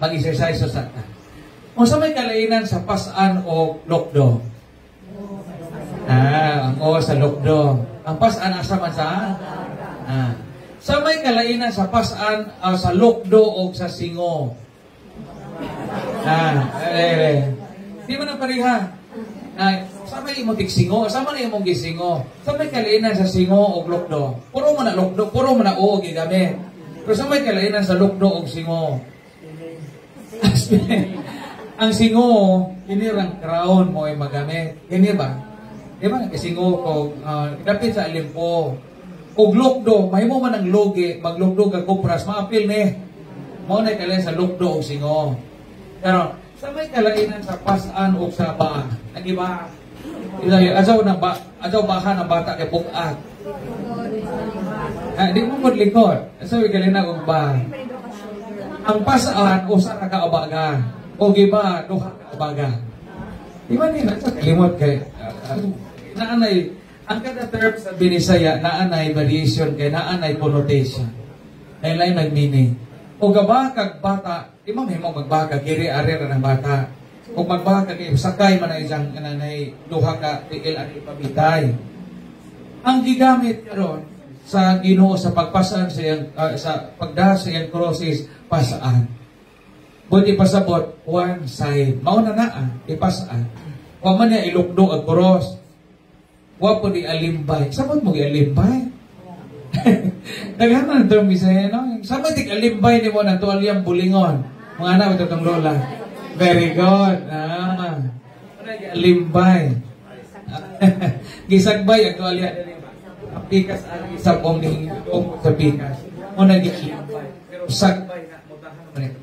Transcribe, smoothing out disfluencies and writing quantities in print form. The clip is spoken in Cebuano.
Mag-exercise sa ta. Unsa may kalainan sa pasan o lukdo? Ah, ang O sa lukdo. Ang pasan asa man sa? Ah. Sa may kalainan sa pasan sa lukdo o sa singo? Ah, eh, eh. Di man ang pareha. Ah, sa may imong tigsingo, sa man imong gisingo. Sa may kalainan sa singo o lukdo? Puro man na lukdo, puro man na o gigamit. Pero sa may kalainan sa lukdo o singo? Ang singo, kini rang crown mo ay magamit. Kini ba? Di ba singo ko, dapit sa alimpo. Og lukdo, mahimo man ang logi, maglukdo kag kupras, maapil ni. Mao na kalain sa lukdo og singo. Pero sa may kalainan sa pasan o sa baa, ang iba, asaw na ba, asaw baha ng bata kay bukat. Ah, di mo pod likod. Asa may kalainan og ba? Ang pasaan usa ka kaabaga o giba duha ka abaga. Di ba nila sa kalimot kay naanay ang kada term sa Binisaya, naanay variation kay naanay connotation. Kay lain nag-meaning. O gaba kag bata, di mo mahimo magbaka giri ari ra ng bata. O magbaka kay sakay man ay isang nanay duha ka tiil ang ipabitay. Ang gigamit karon sa Ginoo sa pagpasan sa iyang sa pagda sa iyang cross is pasaan. Buti pasabot one side. Mao na naa ipasaan. Wa man niya ilukdo ang cross. Wa po di alimbay. Sabot mo gialimbay. Daghan man ang term Bisaya, no? Sa man tig alimbay nimo nang tuwalyang bulingon. Mga anak ito tong lola. Very good. Ah. Alimbay. Gisagbay ang tuwalya. Ang pikas ang isabong ni sa pikas. Mo na gialimbay. Pero sagbay na mutahan man ito.